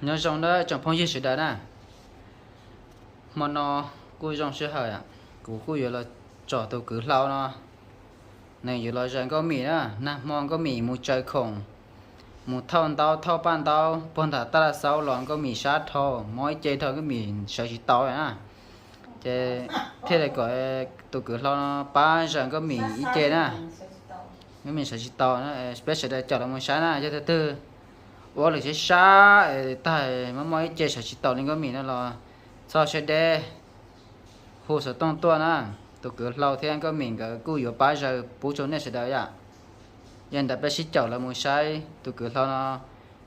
Nyob zoo na tsoom phooj ywg sawv daws na. Hmo no kuj zoo sij hawm, kuv kuj yuav los tsom tus kwv hlau no, nws yuav los zaws Nkauj Mim na. Nag hmo Nkauj Mim mus tsaws khoom, mus thauj ntaub thauj paj ntaub puag nram Taj Laj Xaub los Nkauj Mim sab dhau, mob ib ce dhau Nkauj Mim sawv tsis tau na. Ces thiaj li kom tus kwv hlau no pab zaws Nkauj Mim ib ce na. Nkauj Mim sawv tsis tau na, peb sawv daws caum los mus saib na, yog tus twg ua lwm siab sab es tag mob mob ib ce sawv tsis tau li Nkauj Mim no los txhob siab deb, hu xov tooj tuaj na. Tus kwv hlau thiab Nkauj Mim nkawd kuj yuav pab zaws pub rau nej sawv daws yom. Yog li ntawd peb sib caum los mus saib tus kwv hlau no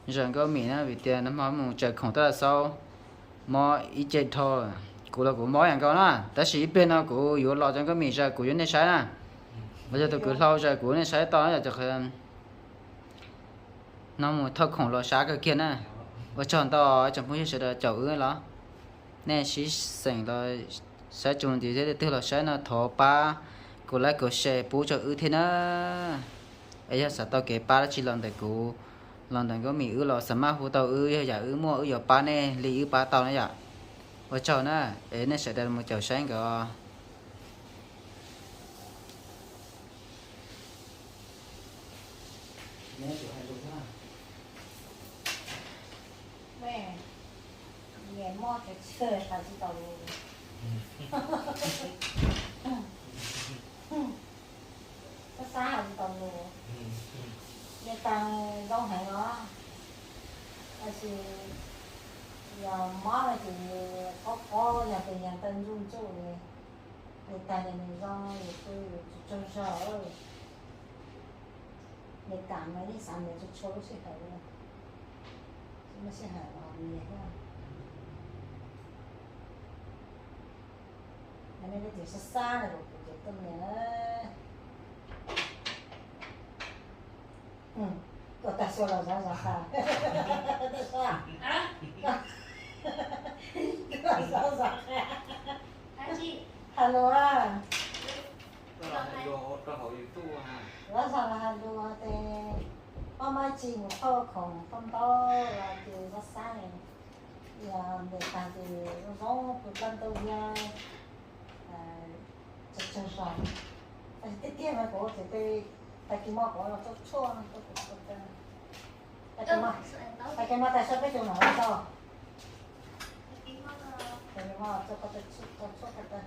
zaws Nkauj Mim na, vim tias nag hmo mus tsaws khoom Taj Laj Xaub, mob ib ce dhau. Kuv los kuv mob ib yam nkaus na, tab sis ib pliag no kuv yuav los rau Nkauj Mim zaws kuv yuav nej saib na. Los yog tus kwv hlau zaws kuv yuav nej saib tau na, yog cov qhov no mus thauj khoom los sab kawg kiag na. Ua tsaug ntau tsoom phooj ywg sawv daws caum wb los, nej sib xeem los saib tso ntxiv thiab, leej twg los saib no thov pab kuv like kuv share pub rau wb thiab na. Es yog xav tau kev pab dab tsi los ntawm kuv, los ntawm Nkauj Mim wb los xav maj hu tau wb, yog yam wb muaj wb yuav pab nej li wb pab tau na yom. Ua tsaug na, es nej sawv daws mus caum saib nkawd. Sab sab hais tsis tau lus, me tas zoo heev os, tab sis yog mob no ces qhuav qhuav yog tus yog taw ntsuj ntsuj li, me tas yog nws zoo yus pw yus tsaug zog. Mes kas mas yeej xav mus txhua txhua lub sij hawm li, tsis muaj sij hawm los mus thiab. Nej leej twg sab sab no los kuv ces tuaj mus na. Tuaj tag xyoo los zov zov qab. Tuaj zov zov qab. Has lus a. Zov zog los has lus tias, ob mab tsis mus thauj khoom thauj ntaub los ces zov xab, yog ntes tag ces zoo zoo pw plaub ntau yag. Tsaug zog, tiag tiag mas kuv tseem, tag kis mo kuv los txog tshuaj, tag kis mo tas sab peb tus mam tau. Tag kis mo txog tau tshuaj ko taw.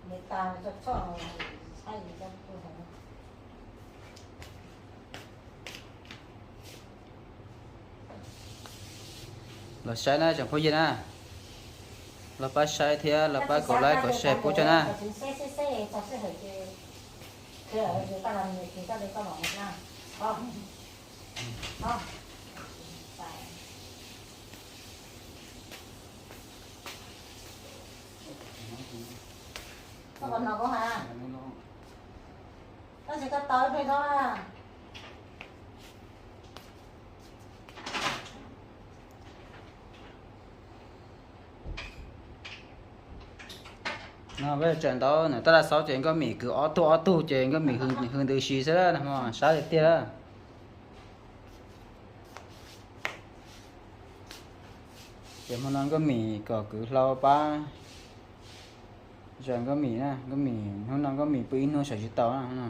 Nws tas txog tshuaj saib yus cov pw heev. Los saib na tsoom phooj ywg na, los pab saib thiab los pab kom like kom share pub tso na. Tab sis koj tau ib pliag zoo na. No peb tsaws ntaub ntawm Taj Laj Xaub ces Nkauj Mim kwv ob tug ob tug ces Nkauj Mim hws ntws si xwb na, sab tiag tiag. Ces hmo no Nkauj Mim kom kwv hlau pab zaws Nkauj Mim na, Nkauj Mim hnub no Nkauj Mim pw ib hnub sawv tsis tau na.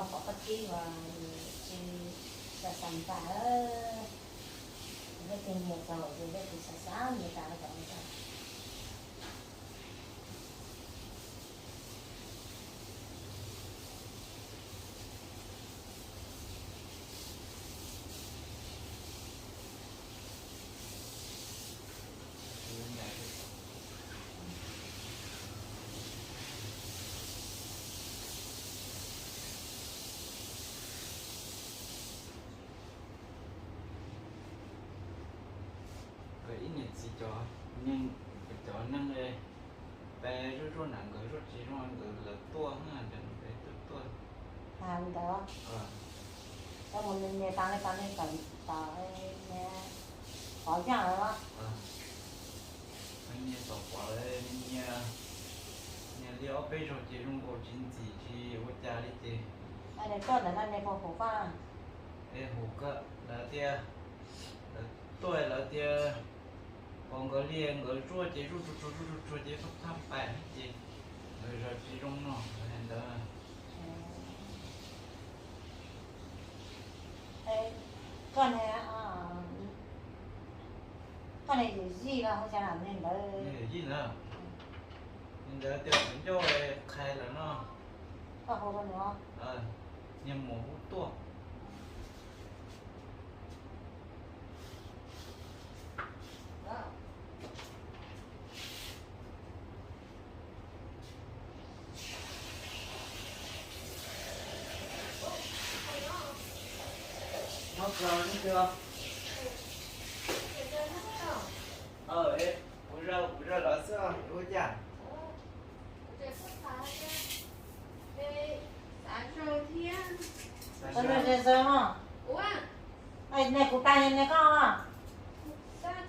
Pom qhov tib uas tsis xav xav npam, leej twg nyiam txaus ces leej twg xav xav nyiam tas txaus. Ib niam txiv cov neeg, cov neeg peb zuj zuaj na, nkawd zuaj tsis zoo nkawd lawv tuaj, ntawd peb tuaj tuaj. Ntawd, mus nias tas li tas li tom, qhov yaj lawm. Nias tom qhov lawm, nias, nias li ob peb zaug ces zoo nkaus tsis ntxim tsis ua cas li ces. Tuaj ntawm no nias puas huv koj? Es huv kawg, lawv tias, lawv tuaj lawv tias, pom nkawd li nkawd zuaj ces zuaj tsuag tsuag zuaj tsuag tsuag ces pab pab pais ces nkawd zov tsis zoo no, lawv hais ntawd. Koj ne, koj ne yawm yij los hu cas ne ntawd? Yawm yij ntawd, ntawd tias kuv ncauj qhais lawm no. Koj hu rau nws, niag muam hu tuaj. Nyob kawg, nyob kawg. Kuv zaum, kuv zaum los xwb, ua cas? Ua cas no, koj tuaj tham li cas no? Tuaj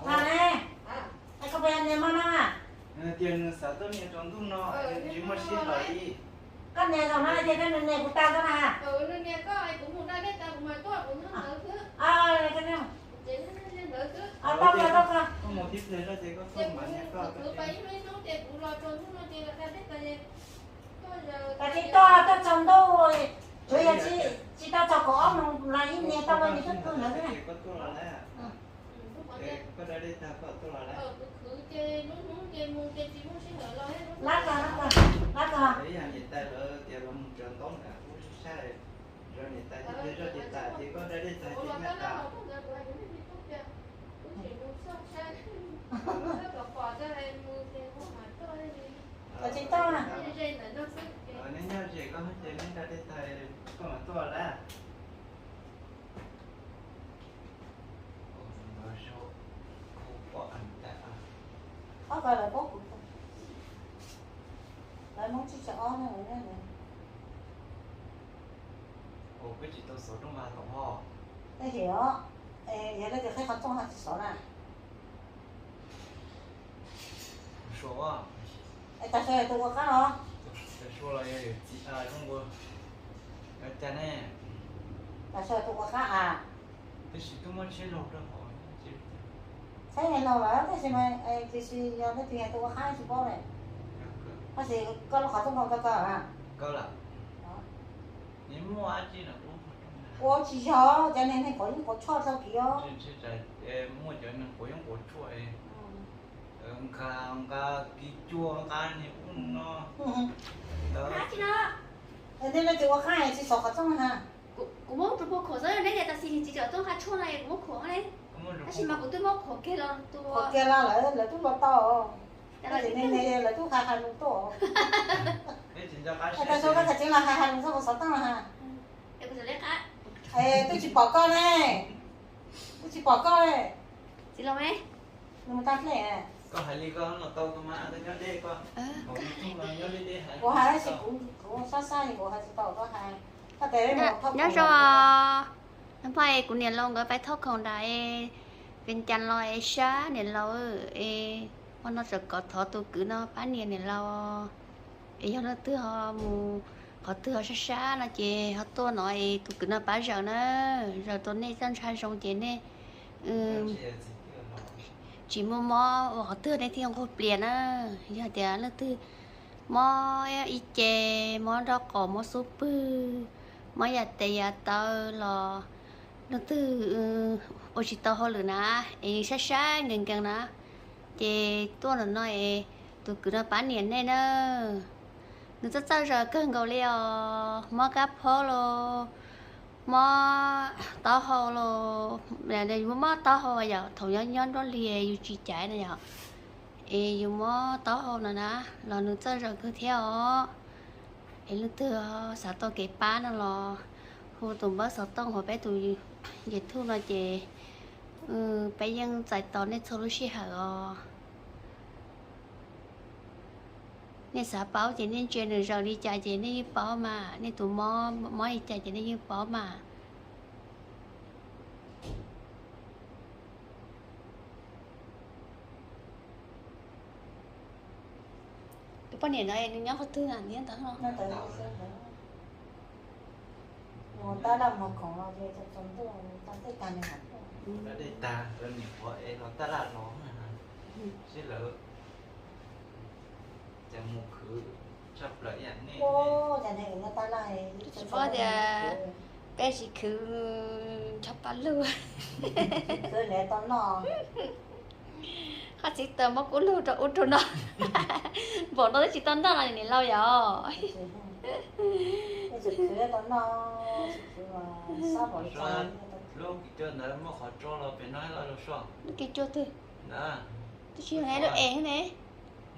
tham ne, koj puas yog nias maj maj? Tias nws xav tuaj nias tsaus ntuj no, tsis muaj sij hawm li. Koj nias zaum no tias koj nias kuv tas koj na. Koj mus tib pliag zoj ces koj tuaj mas nias koj. Koj tsis tuaj, tuaj tsaus ntuj, tsuas yog tsis tau txog kaum ob moos los yeej nias tau los nias tuaj kawg ntawd xwb. Koj tuaj los lawm. Koj da dej tag koj tuaj los lawm. Lab kawg, lab kawg, lab kawg. Ib yam niam tais lawv tias lawv mus tsaws ntaub ntawd kuv saib, zov niam tais tib pliag zoj ces tas ces koj da dej tag ces nyob tas. Koj tsis tuaj. Neb nyob ze koj ces neb da dej tag koj mam tuaj lawm. Ob ko lawv paub kuv, lawv Hmoob tsib caug ob ne. Ua peb tsis tau xov rooj vag tom hov. Tab sis os, yog leej twg qhib qhov rooj ho tsis xov na. Kuv suav, es Tag Suav yog tus ua qab los? Tag Suav los yog yawm txiv zoo ua, yog cas ne? Tag Suav yog tus ua qab as. Tab sis twb muab tsheb laug rau hauv. Tsheb laug lawm tab sis mas tiam sis yog leej twg yog tus ua qab tsis paub ne. Tab sis koj lub qhov rooj tau kawg lawm? Kawg lawm. Ua tsis yog cov niag neeg quav yeeb quav tshuaj tau kiv os. Muaj cov neeg quav yeeb quav tshuaj, nqa, nqa kiv cuag nqa niag ub no. Neb leej twg ua qab tsis xov qhov rooj na? Kuv muab tus pug khuam xwb, neb tias tam sim tsis tsom rooj qab tshuaj no kuv muab khuam ne. Tab sis mas kuv twb muab khuam kiag los tus, khuam kiag los lawm lawv twb los tau. Tab sis ne lawv twb hais hais lus tuaj. Tag Suav koj tseem los hais hais lus txog kuv xov tooj na. Twb tsis pom koj ne, twb tsis pom koj. Txiv Laus ne? Nws mus tag hle. Koj hais li koj los tau koj mas, koj nyob deb koj. Kuv hais tab sis kuv sab sab kuv hais tsis tau koj hais. Koj tes nyob zoo. Nag hmo es kuv niam laus nkawd pais thauj khoom nram Vias Cas los es sab niam laus es, hmo no tseem kov thov tus kwv no pab nias niam laus es yog leej twg ho mus Qhov twg ho sab sab no ces ho tuaj no es tus kwv no pab zaws na, zaws rau nej txoj ntsha zoo ces nej tsis muaj mob ua qhov twg nej thiaj nquag plias na. Yog tias leej twg mob ib ce, mob nraub qaum, mob xub pwg, mob yam tes yam taw los leej twg ua tsis tau hauj lwm na, es sab sab nkees nkees na, ces tuaj ntawm no es tus kwv no pab nias nej na. Nws txawj txawj zaws kawg nkaus li os, mob kab phaub los, mob taub hau los, yus mob taub hau yom, thaum nyob nyob nruab hlis yus tsis caiv na yom, es yus mob taub hau no na, los nws txawj zaws kawg thiab os. Es leej twg xav tau kev pab no los hu tus npawb xov tooj hauv peb tus YouTube no ces peb yeej txais tos nej txhua lub sij hawm os. Nej xav paub ces nej ntsia nws zaws li cas ces nej yeej paub mas, nej tus mob mob li cas ces nej yeej paub mas. Tus poj niam no nws nyob qhov twg na, nyob ntawd no? Tab laj mus khoom los ces txog ntuj tag tej tag nws mam tuaj. Dej tag lawv niam qhuav es los tab laj los na, sib lawv ces mus khwv tshaj plaws ib yam nej. Tsis paub tias peb tsis khwv ncho pa lug. Qhov txiv taws muab kub lug rau ub rau no. Npaum no twb tsis tau noj no niam laus yom. Lub kis cua ntawd muaj qhov tso los pem no los lub soj. Lub kis cua twg? Twb tsis yog lub es ne.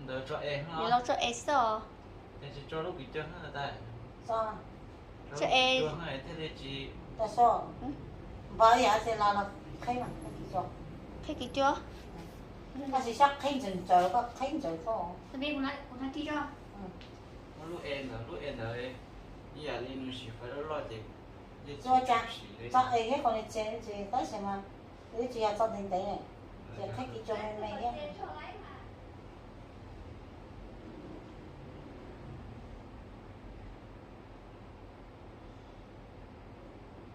Niam laus tso es xwb os. Tso es. Qhib kis cua. Muab lub es ntawd, lub es ntawd ib yam li nws sim fais loj loj ces tso es thiab qhov niag txias ces tab sis mas twb tsis yog tso ntev ntev, ces qhib kis cua me me thiab.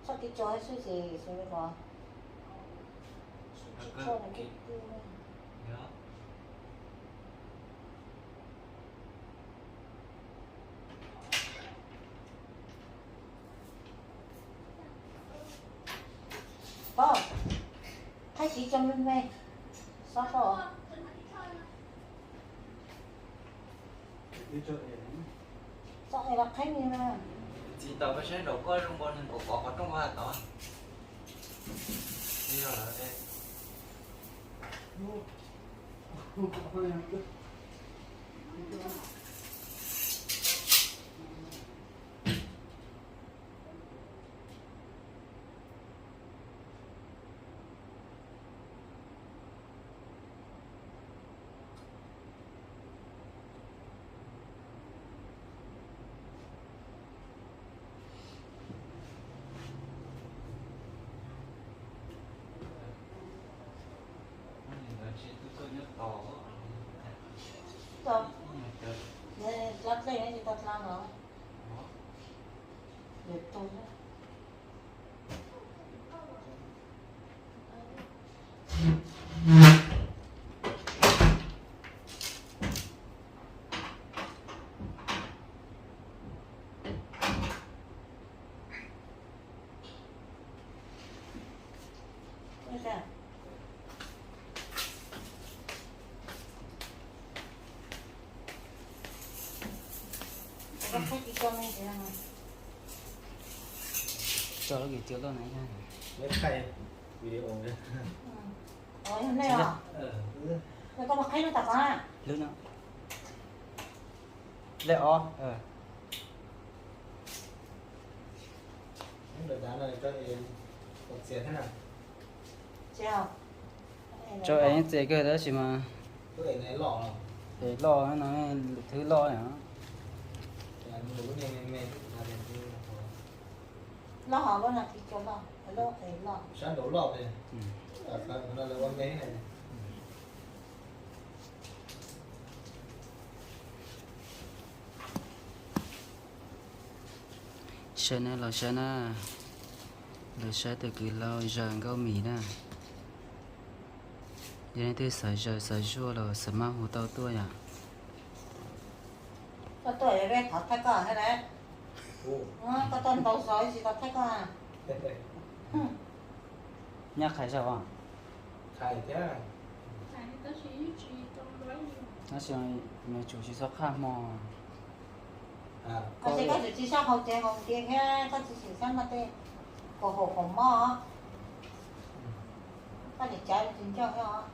Tso kis cua xwb ces xyov li qhov. Pog, qhib kis cua me me, xob pog. Tso es los qhib me me. Txiv tau koj saib nraum koj zoo nkaus nws kom kov qhov rooj hauv tod. Yog lawm. Dlab dlej tsis tau dlab los. Tso lub kis cua loj na. Lwm no. Lej ob. Tso es yeej txias kawg tab sis mas es loj no, lwm thwb loj na. Saib na, los saib na, los saib tus kwv lau zaws nkauj mis na. Yog leej twg xav zaws xav zuaj los xav maj hu tau tuaj yom. Koj tuaj peb thov thaij koj thiab na. Koj tuaj ntau zaus tsis tau thaij koj. Nyaj qhais zaum os. Tab sis nws tsum tsis txhob qhaj hmo. Koj tsis, koj tsum tsis sab hau ces hau ntiag thiab koj tsis txhob sab noj tej kaum haum kaum mob. Koj niam cav tsis ncauj thiab os.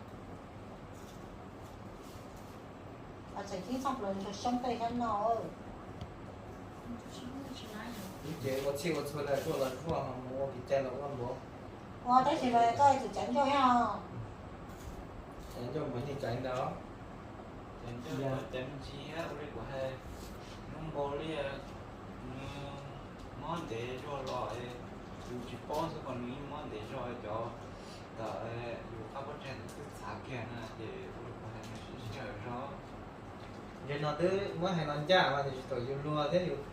Tseem ceeb txhob plaws ntsuag xyoob tej thiab no. Ces ua txhij ua txhua los zuaj los zuaj, mus ua kev cai los ua npuav. Ua tab sis mas koj tus cav ncauj thiab os. Cav ncauj mas yeej cav ntag. Cav ncauj, cav me ntsis thiab ua li kuv hais, hnub npau li nws mob ntev zog los yus tsis paub xwb, kom nws yeej mob ntev zog cov ntawm yus qab pob tsaig ntawd twb txhav kiag na ces ua li kuv hais nws sib sij hawm zog. Ntawm no twb muab hais no ncaj mas tiam sis thaum yus luag thiab yus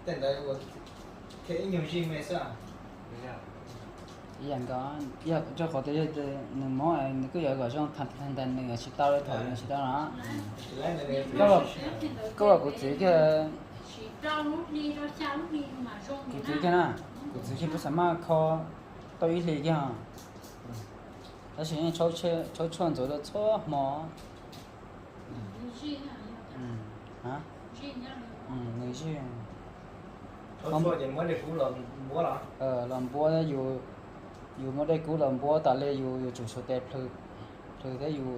tej ntawd ua kiag ib nyuag zij me xwb. Ib yam nkaus, yog rau qhov tias yog nws mob nws kuj yuav kom zoo tag nrho nws tsis tau li thaum nws tsis tau no. Koj, koj kuv txiv kiag, kuv txiv kiag na, kuv txiv kiag puas xav maj kho tau ib hlis kiag. Tab sis yeej tshab tshuaj ntxuav rau txhua hmo. Nws zij. Los npuab, yus muab dej kub los npuab tas li yus yuav tsum suav tes plhws, plhws thiab yus.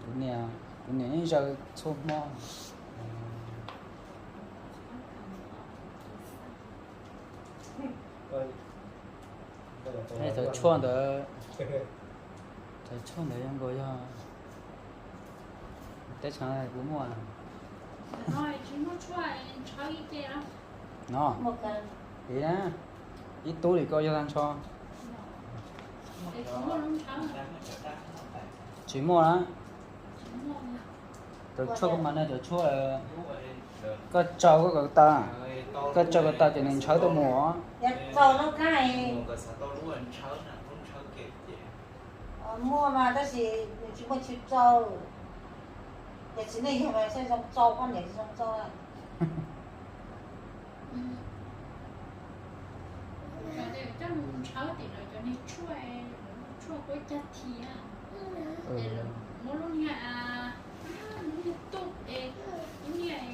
Kuv niam, kuv niam yeej zaws txhua hmo. Thaum tshuaj ntawd, thaum tshuaj ntawd zoo nkaus yog teb chaws kuv muaj. No, ib tub li koj yog tag nrho. Tsis muaj na. Cov tshuaj koj mas ne, cov tshuaj koj tsau koj ko taw, koj tsau ko taw ces nws ntshawv tuaj mus. Muaj mas tab sis nws tsis muaj chaw tsau. Yog txiv neej yog mas saib zoo tsau, poj niam tsis zoo tsau. Cov ntawd coj mus ntshawb tim lawv cov niag tshuaj, tshuaj quab cag thiab, es lawv muab lub niag, lub niag tuj es, lub niag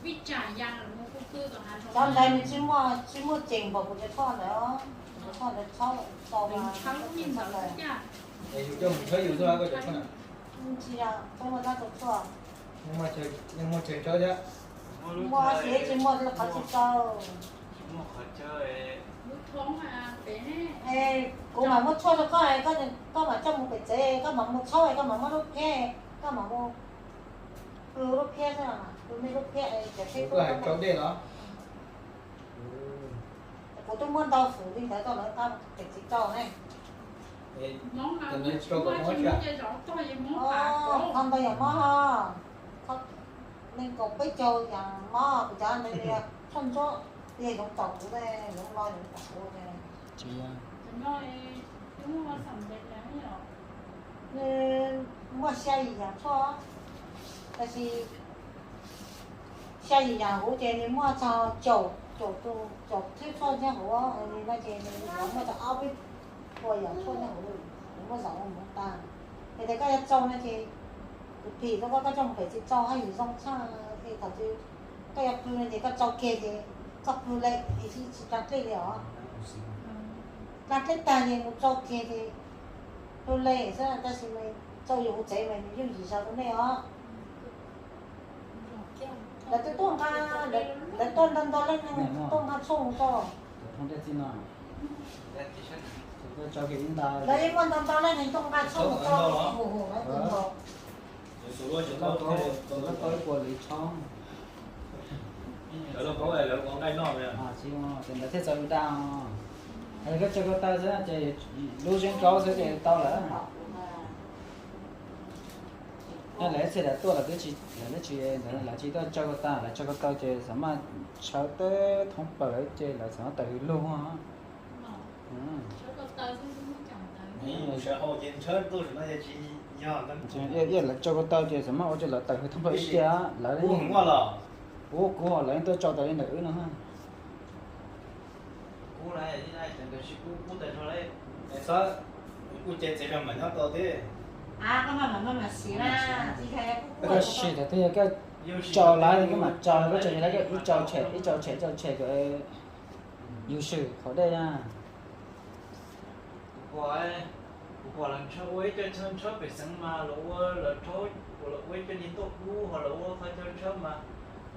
vij tsam ya lawv mus pw pw tom hav zoov. Cov ntawd nws tsis muaj, tsis muaj ceem npaum kuv cov tshuaj ntawd, kuv cov tshuaj ntawd txhob tsau, ntshawb lub niag ntawd xwb cas. Es yus coj mus ntshawb yus xwb los koj cov tshuaj na? Tsis yog, peb muaj tab tau tshuaj. Yeej muaj chaw ntshawb thiab. Muaj tab sis tsis muaj qhov chaw tsau. Kuv mam muab tshuaj rau koj, koj mam coj mus pem tsev, koj mam mus txhawb, koj mam muab lub phiab, koj mam mus pw lub phiab xwb, pw me lub phiab, cov tshuaj tsau dej los. Kuv twb muab ntau xwm li ntawd rau lawv qab pem txiv rau ne. Qhov ntawd yog mob, nees nkaum peb caug yam mob, kuv cov ntawd yog tshuaj ntsuab, yog yoov taum kuv, yoov lo yoov taum kuv. Nws muaj xya yim yam tshuaj, tab sis xya yim yam huv ces nws muaj txog caum, caum tus, caum thwb tshuaj nyob huv no ces nws muaj txog ob peb puas yam tshuaj nyob huv, nws muaj zaum mus tas. Yog tias koj yuav tsau no ces kuv phim rau koj, koj coj mus pem txiv tsau haj yam zoo tshaj. Es thaum twg koj yuav pw no ces koj tsau kiag ces koj pw li es tsis, tsis tag dlej li os. Tag dlej tag ces mus tsau kiag ces pw li xwb, tab sis mas tsau yus hauv tsev mas nws yooj yim zog rau nej os. Lawv twb tuaj nqa, lawv tuaj ntau ntau leej neeg tuaj nqa tshuaj mus rau. Lawv yeej muaj ntau ntau leej neeg tuaj nqa tshuaj mus rau hu hu lawv tus nkaus. Tsis, ces ntawd thiaj txaus da. Koj tso koj taw xwb ces lub zeeb kaub xwb ces tau lawm. Lawv txhia lawv tuaj lawv twb tsis, lawv twb tsis ntawd, lawv tsis tuaj tsau ko taw, lawv tsau ko taw ces xam maj tshawb teb thoob plaws lawm ces lawv xam maj tawm hws lug. Ib yam lawv tsau ko taw ces xam maj ua rau lawv tawm hws thoob plaws ib ce, lawv, kuv kuv lawv yeej tuaj tsau tas li ntawm wb no. Koj sim tas twb yog koj tsau lawv koj mam tsau, koj tseem yog lawv koj ib tsau tshem ib tsau tshem ib tsau tshem kom yus swm qhov dej na. Kuv pom, kuv pom lawv ntshaw ua ib co chaw ntshaw pem xeev mas lawv ua, lawv rhaub, lawv ua ib co niag ntaub dub ho lawv ua qhov chaw ntshaw mas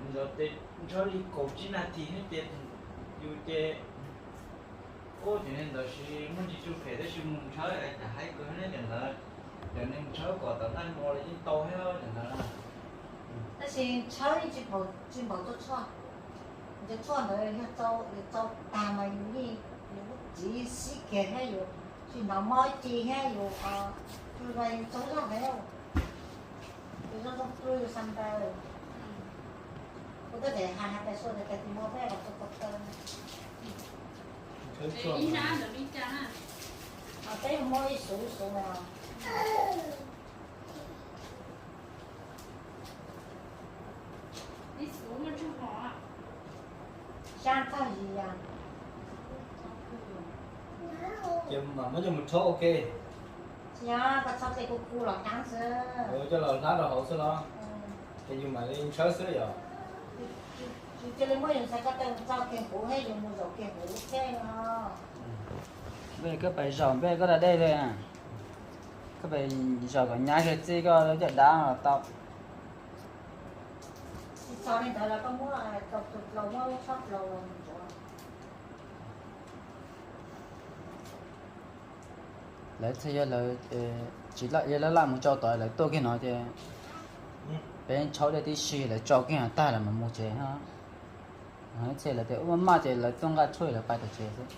ntawd tes ntshaw li kaum tsib nas this ces yus ces, ub, cov niag ntawd sis muaj ntsis tsw phem tab sis mus ntshaw cas haib kawg ne cov ntawd. Cov neeg ntshaw kom tom ntaj mo los yeej tau thiab cov ntawd na. Tab sis ntshaw yeej tsis npaum, tsis npaum txaus tshuaj. Cov tshuaj ntawd yog txaus, yus txaus tag mas yus yeej, yus lub txiv sib kiag thiab yus tsis hnov mob ci thiab yus, yus txaus zog heev. Yus zoo zoo pw yus xa ntaws. Kuv twb tseem hais hais pais sua tias tus mo peb los tau tau taw. Peb muab ib xuv xuv os. Xya txog yim yam. Ces mam muab coj mus rhaub ua ke. Tsis yog, koj txhob cia kuv kuv los hlab xwb. Coj los hlab rau hauv xwb los? Ces yus mam li ntshawb xwb yom. Yus cia li muab yus ntxhais ko taw tso kiag huv thiab yus mus zaum kiag huv thiab no. Npej koj pais zaum npej koj da dej li. Koj pais zaum kom nyab kiag txij koj lub caj dab los tau. Tsis txog li ntawd los koj muab, tau tus dlaus muab lub tshab dlaus los ntsuav. Lawv txhia yog lawv tsis, yog lawv laj mus tsau tod lawv tuaj kiag no ces peb ntshauv dej tib si lawv tsau kiag tag lawm mas mus tsev. Txhia lawv tias ub maj maj ces lawv tuaj nqa tshuaj lawv pais tom tsev xwb.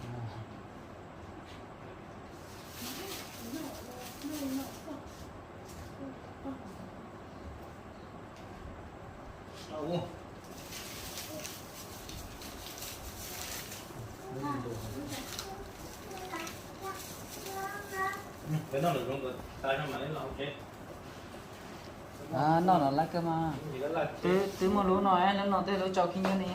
Noj no lawv kawg mas. Twb muaj lub no, lub no tej lub tsau khib nyiab ni.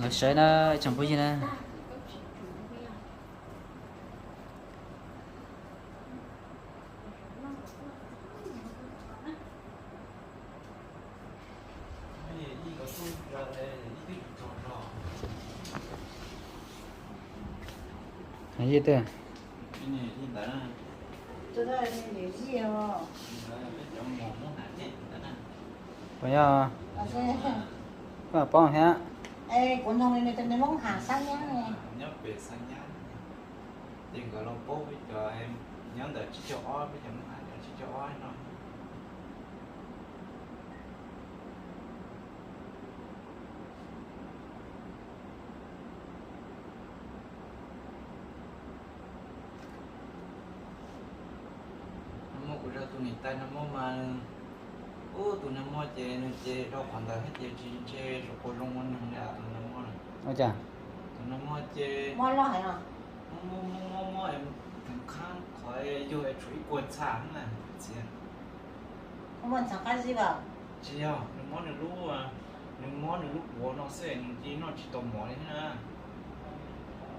Lawv saib na, tsoom phooj ywg na. Yij twg? Puas yog? Koj paub thiab. Kuv noog li nws tias nws Hmoob Ham Xab Nyab ne. Ces nkawd los paub peb cov nyob ntawm tsib caug ob, peb cov Hmoob Ham nyob tsib caug ob no. Nag hmo kuv zag tus niam tais nag hmo mas, ub, tus nag hmo ces nws ces rau qhov ntawd thiab ces tsis ntshe suav quas zoo ua neeg li tus nag hmo. Ua cas? Tus nag hmo ces mob mob mob mob, theem qhab qhov yug es tshuav ib puas ntxhab na, txiv. Tsis yog, nws mob nws lub, nws mob nws lub duav no xwb, nws tsis noj tsis tau mov li thiab na.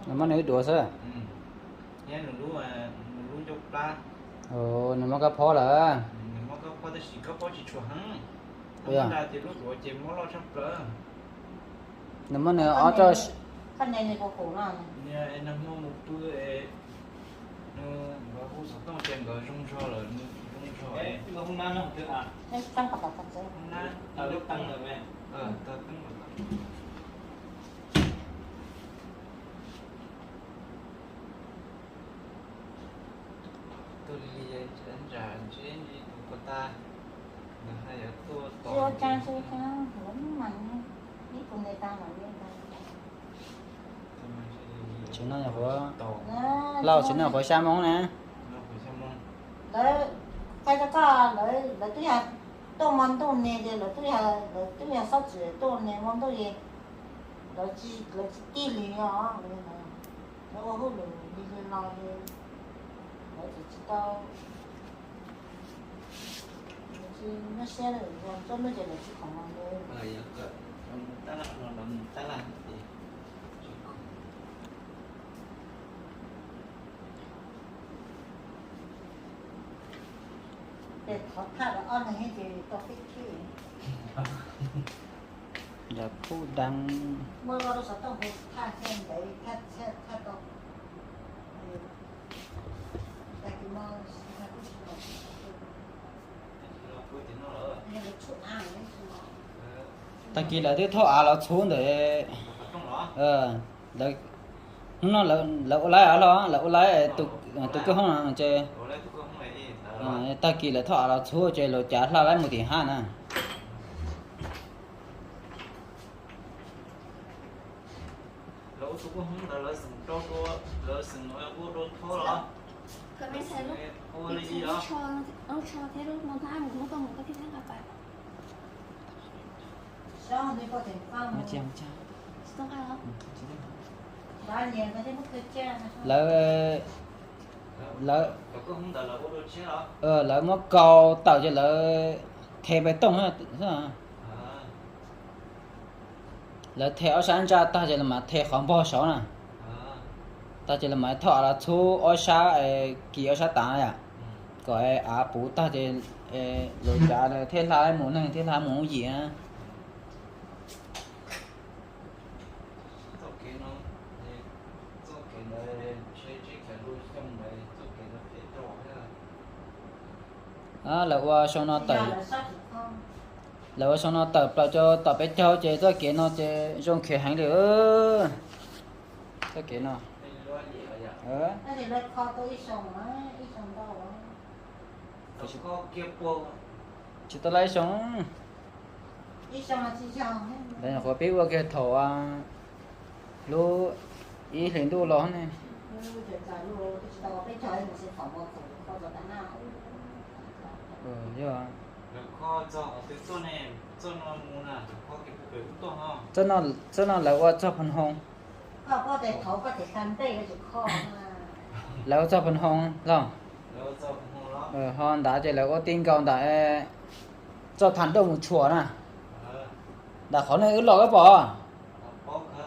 Nws mob nws lub duav xwb. Thiab nws lub, nws lub ncauj plab. Nws mob kab phob lawm. Nws mob kab phob tab sis kab phob tsis tshua heev. Nws mob nws lub duav ces mob loj tshaj plaws. Nws muab nws ob txoj, nag hmo mus pw, nws nkawd hu xov tooj tias nkawd zoo zog lawm, nws zoo zog. Tsis noj nyuam qhuav, Lauj tsis noj nyuam qhuav xya moo na. Lawv, thaij rau koj, lawv, lawv twb yog tuaj hmo ntuj ne ces lawv twb yog, lawv twb yog xob txwm tuaj ne hmo ntuj es lawv tsis, lawv tsis tig li os. Lawv ua hauj lwm li li los es lawv tsis, tsis tau, tsis muaj siab lawm, txog ntuj ces lawv tsis khoom los lawv. Ces thov thaj los ob neeg ces tau peb khib. Yog pub deev. Muaj loj rau saum toj hauv thaj thiaj ntev, thaj, thaj tau. Tag kis lawv twb thauj av los txhub ntawm, lawv, hnub no lawv ua laib los, lawv ua laib tus kwj hoob no ces tag kis lawv thauj av los txhub ces lawv cav hla laib mus tim hab na. Lawv, lawv, lawv muab kau tawm ces lawv the npais tooj. Lawv the ob sab ntsaj tag ces lawv mam the qhov npog saud na. Tag ces lawv mam thauj av los txhub ob sab, kis ob sab tav yom, kom av puv tag ces lawv cav lawv thiaj hla mus neeg thiaj hla mus yim na. Lawv ua xyoo no tawm, lawv ua xyoo no tawm plaws rau tom peb caug ces txoj kev no ces zoo khiav heev li. Txoj kev no tsis tau laj ib xyoo. Lawv nyuam qhuav pib ua kiag thaum lub ib hlis ntuj los ne. Yog, txoj no lawv ua txog Phoos Hoo. Lawv ua txog Phoos Hoo los ho nrad ces lawv ua ti nkaus ntawm txoj thaj ntuj mus tshuam na. Ntawm qhov no wb los koj pom,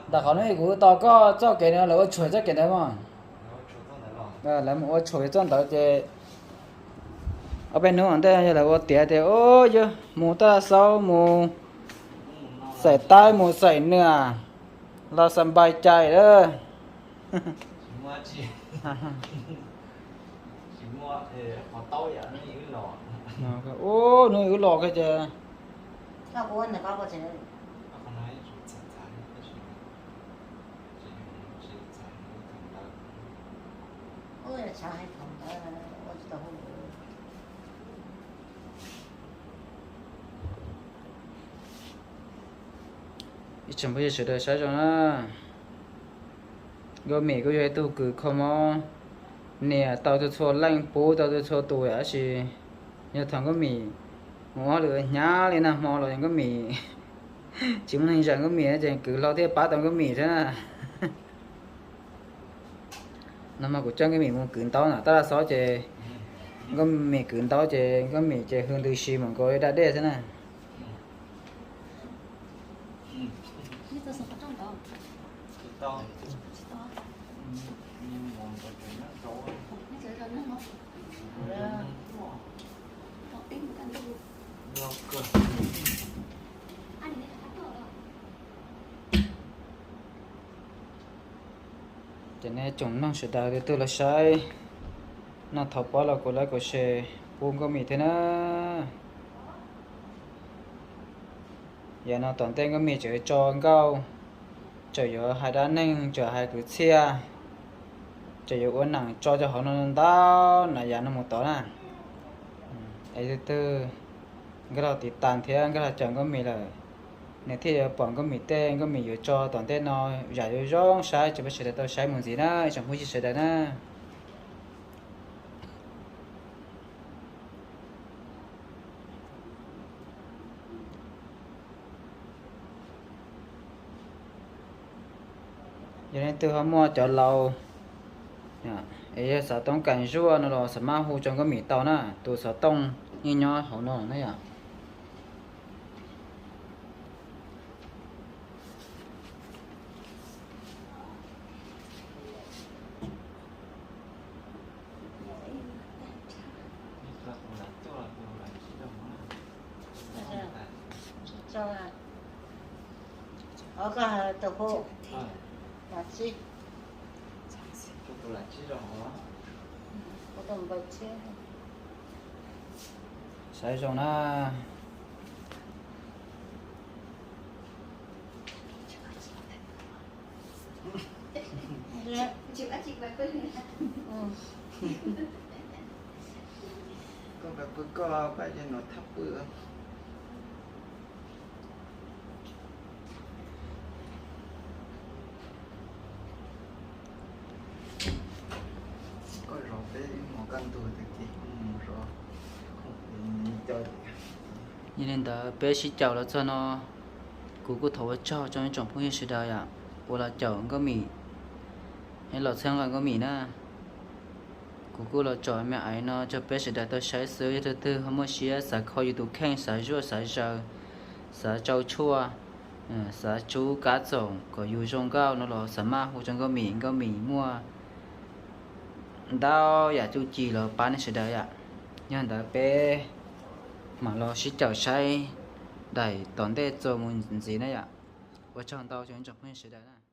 ntawm qhov no kuv tos koj txoj kev no lawv ua tshuam txoj kev ntawd mas. Lawv mus ua tshuam txoj ntawd ces ob peb hnub ntej yog lawv ua tiav tias, o, yog mus taj xaub mus xaim taib mus xaim nws los xa npai cai lawm. Ub, hnub wb los kiag ces Ib tsoom phooj ywg sawv daws saib zoo na, Nkauj Mim kuj yog ib tug kws kho mob, niam tau txhua txhua leej, pub tau txhua txhua tus, tab sis yog thaum Nkauj Mim mus ua hauj lwm hnyav li nag hmo los yog Nkauj Mim tsis muaj neeg zam Nkauj Mim ces kwv hlo thiaj pab tau Nkauj Mim thiab na. Nag hmo kuv coj Nkauj Mim mus kwv ntaub na, tab laj xob ces Nkauj Mim kwv ntaub ces Nkauj Mim ces hws ntws si mus nkaus ib daj dej xwb na. Ces nej tsoom mloog sawv daws tus twg los saib no thov pab los kuv like kuv share pub Nkauj Mim thiab na. Yav no tom ntej Nkauj Mim tseem tso nkauj, tseem yuav hais dab neeg, tseem hais kwv txhiaj, tseem yuav ua neem tso cov hauv no ntau na, yav no mus tod na. Yog leej twg nkag los tiv tas thiab nkag los caum Nkauj Mim lawm, nws thiaj yuav pom Nkauj Mim tej Nkauj Mim yuav tso tom ntej no zam zoo zoo saib rau peb sawv daws tau saib mus ntxiv na, ib tsoom phooj ywg sawv daws na. Yog leej twg ho muaj cov laus es yog xov tooj kees zuaj no los xav maj hu rau Nkauj Mim tau na, tus xov tooj yeej nyob hauv no na yom. Saib zoo na. Koj pw koj, pab cov no thab pw. Koj zov peb ib hmos kaj ntug tiag tiag, mus zov khoom pem co. Yog li ntawd peb sib caum los txog no, kuv kuj thov ua tsaug rau ib tsoom phooj ywg sawv daws yom, uas los caum Nkauj Mim, los txhawb nqa Nkauj Mim na. Kuv kuj los tso me aiv no rau peb sawv daws tau saib xwb, yog leej twg ho muaj siab xav kho yus tus kheej, xav zuaj xav zaws, xav tsau tshuaj, xav tsub kab txoom kom yus zoo nkauj no los xav maj hu rau Nkauj Mim, Nkauj Mim muaj ntau yam txuj ci los pab nej sawv daws yom. Yog ntawd peb mam los sib caum saib daim tom ntej txuas mus ntxiv na yom. Ua tsaug ntau rau ib tsoom phooj ywg sawv daws na.